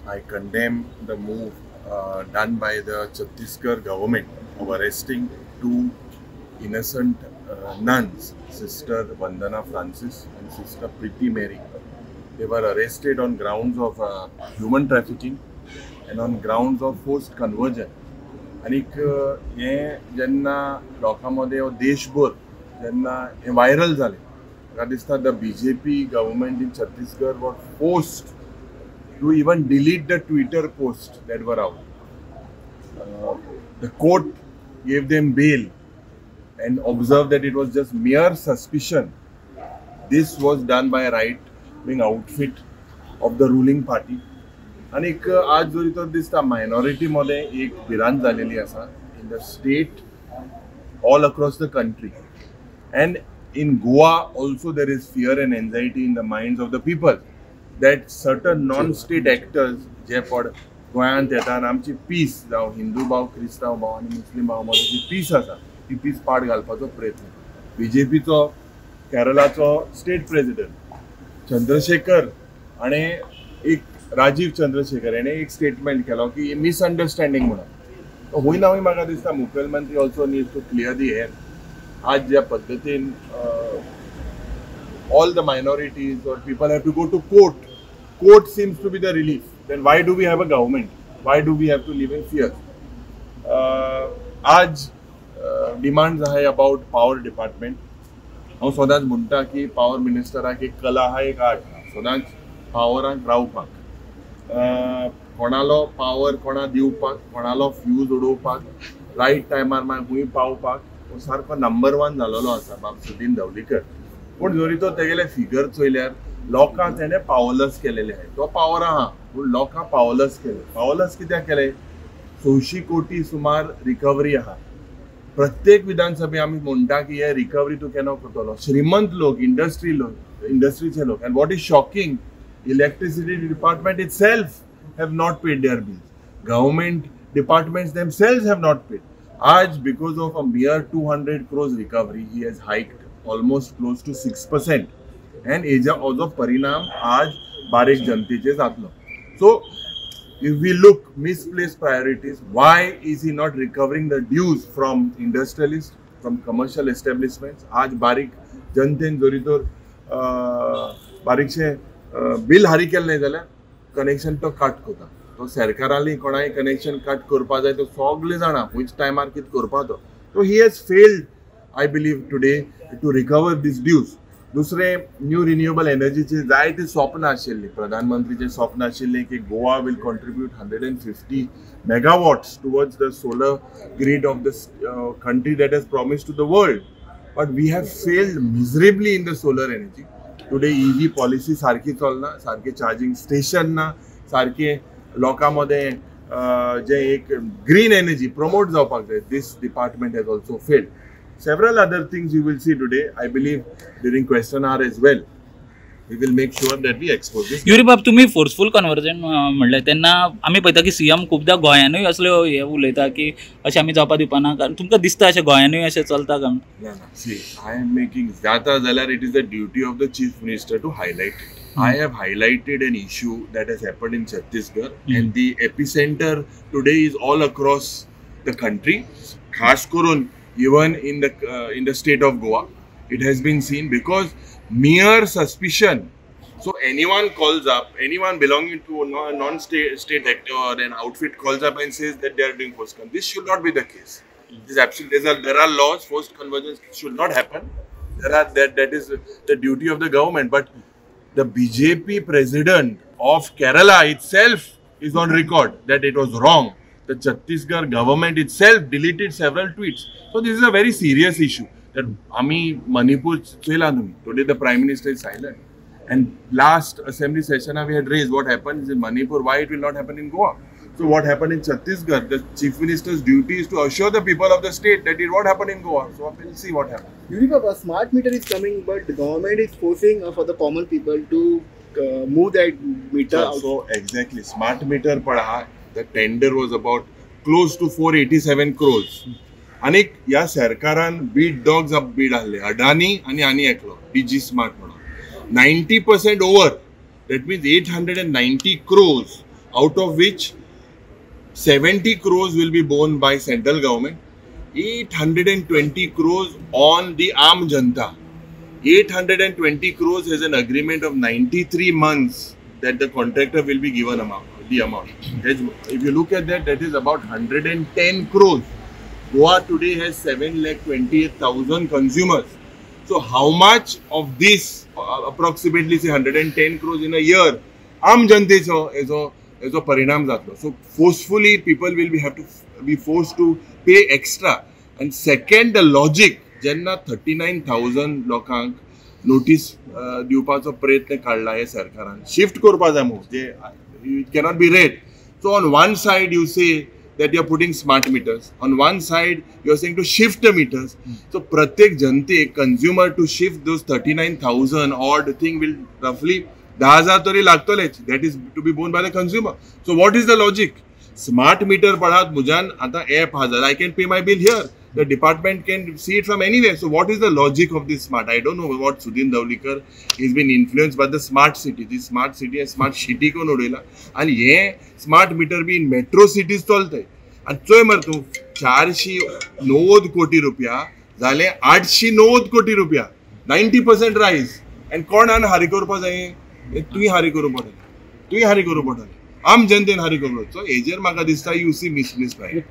I condemn the move done by the Chhattisgarh government of arresting two innocent nuns, Sister Vandana Francis and Sister Preeti Mary. They were arrested on grounds of human trafficking and on grounds of forced conversion. आनीक हें जेन्ना लोकां मदें देशभर जेन्ना हें viral जालें, म्हाका दिसता the BJP government in Chhattisgarh was forced to even delete the Twitter post that were out. The court gave them bail and observed that it was just mere suspicion. This was done by a right-wing outfit of the ruling party. आनीक आज जरी तर दिसता minority मदें एक भिरांत जालेली आसा in the state, all across the country, and in Goa also there is fear and anxiety in the minds of the people that certain non-state actors जे पड गोंयांत येता आनी आमची पीस, जावं हिंदू भाव, क्रिस्तांव भाव आनी मुस्लीम भाव मदीं जी पीस आसा ती पीस पाड घालपाचो प्रयत्न. बीजेपीचो केरळाचो स्टेट प्रेसिडेंट चंद्रशेखर हाणें एक, राजीव चंद्रशेखर हाणें एक स्टेटमेंट केलो की मिसअंडरस्टँडींग म्हणून. हूंय ना हूंय म्हाका दिसता मुखेलमंत्री also needs to clear the air. आज ज्या पद्दतीन all the minorities or people have to go to court, court seems to be the relief, then why do we have a government? Why do we have to live in fear? आज demands आहाय about power department. हांव सदांच म्हणटा की power मिनिस्टराक एक कला आहा, एक आर्ट आहा सदांच पावराक रावपाक, कोणालो पावर कोणा दिवपाक, कोणालो फ्यूज उडोवपाक, रायट टायमार मागीर खूंय पावपाक हो सारको नंबर वन जालोलो आसा बाब सुदीन धवलीकर. पूण जरी तो तेगेले फिगर चोयल्यार लोकांक तेणें पावरलेस केलेले आहाय. तो पावर आहा पूण लोकांक पावरलेस केले. पावरलेस कित्याक केले? 600 कोटी सुमार रिकवरी आहा. प्रत्येक विधानसभे आमी म्हणटा की हे रिकवरी तूं केन्ना करतलो? श्रीमंत लोक, इंडस्ट्री लोक, इंडस्ट्रीचे लोक. And what is shocking, electricity department itself have not paid their bills. Government departments themselves have not paid. आज because of a mere 200 crores recovery, he has hiked almost close to 6%. And हेजा जो परिणाम आज बारीक जनतेचे जातलो. So if we look misplaced priorities, why is he not recovering the dues from industrialists, from commercial establishments? आज बारीक जनतेन जरी तर बारीकशे बिल हारी केलें न्हय जाल्यार कनेक्शन तो कट करता. तो सरकाराली कोणाय कनेक्शन कट करपा जाय तो सगळे जाणा खंयच्या टायमार कितें करपा तो. So he has failed, I believe, today to recover this dues. दुसरें, न्यू रिन्युएबल एनर्जीची जायती स्वप्न आशिल्लीं, प्रधानमंत्रीचें स्वप्न आशिल्लें की Goa will contribute 150 megawatts towards the solar grid of the country that has promise to the world, but we have failed miserably in the solar energy. Today EV policy सारकी चलना, सारकें चार्जींग स्टेशन ना, सारकें लोकां मदें जें एक green energy promote जावपाक जाय, this department has also failed. Several other things you will see today, I believe during question hour as well. We will make sure that we expose this. Yuri बाब, तुम्ही forceful conversion म्हणलें तेन्ना आमी पळयता की CM खुबदां गोंयानूय असल्यो हे उलयता की अशें आमी जावपा दिवपा ना. कारण तुमकां दिसता अशें गोंयानूय अशें चलता काय? ना. See, I am making जाता जाल्यार it is the duty of the chief minister to highlight it. I have highlighted an issue that has happened in Chhattisgarh and the epicenter today is all across the country. खास करून even in the state of Goa, it has been seen because mere suspicion. So anyone calls up, anyone belonging to a non-state state actor or an outfit calls up and says that they are doing forced conversion. This should not be the case. This absolutely, there are laws. Forced conversions should not happen. There are that that is the duty of the government. But the BJP president of Kerala itself is on record that it was wrong. The Chhattisgarh government itself deleted several tweets. So this is a very serious issue. That आमी Manipur चोयला न्हू. Today the Prime Minister is silent. And last assembly session we had raised what happens in Manipur, why it will not happen in Goa. So what happened in Chhattisgarh, the Chief Minister's duty is to assure the people of the state that it won't happen in Goa. So we'll see what happens. Yuri Baba, smart meter is coming, but the government is forcing for the common people to move that meter out. So exactly, smart meter पडा, the tender was about close to 487 crores. आनी ह्या सरकारान Beed dogs up Beed आहले, अडानी आनी आनी एकलो DG smart म्हणून 90% over, that means 890 crores out of which 70 crores will be borne by central government, 820 crores on the Aam Janta. 820 crores has an agreement of 93 months that the contractor will be given amount, the amount. If you look at that, that is about 110 crores. Goa today has 7,28,000 consumers. So how much of this, approximately say 110 crores in a year, आम जनतेचो हेजो परिणाम जातलो. So forcefully people will be have to be forced to pay extra. And second, the logic, जेन्ना 39,000 लोकांक notice दिवपाचो प्रयत्न काडला हे सरकारान, शिफ्ट करपा जाय move, J it cannot be rate. So on one side you say that you are putting smart meters, on one side you are saying to shift the meters. So प्रत्येक जनतेक, consumer, to shift those 39,000 odd thing will roughly 10,000 तरी लागतलेच. That is to be borne by the consumer. So what is the logic? Smart meter पडात, म्हज्यान आतां app आहा जाल्यार I can pay my bill here. The department can see it from anywhere. So what is the logic of this smart? I don't know what Sudin Dhavalikar is been influenced by the smart city. The smart city and smart city कोण उडयला आनी हे smart meter be in metro cities चलतय. आनी चोय मरे तूं, 490 कोटी रुपया जाले 890 कोटी रुपया, 90% रायज. आनी कोण आनी हारी करपा जाय? तुवें हारी करूंक पडटलें, तुवें हारी करूंक पडटलें, आम जनतेन हारी करूंक. सो हेजेर म्हाका दिसता you see misplace pride.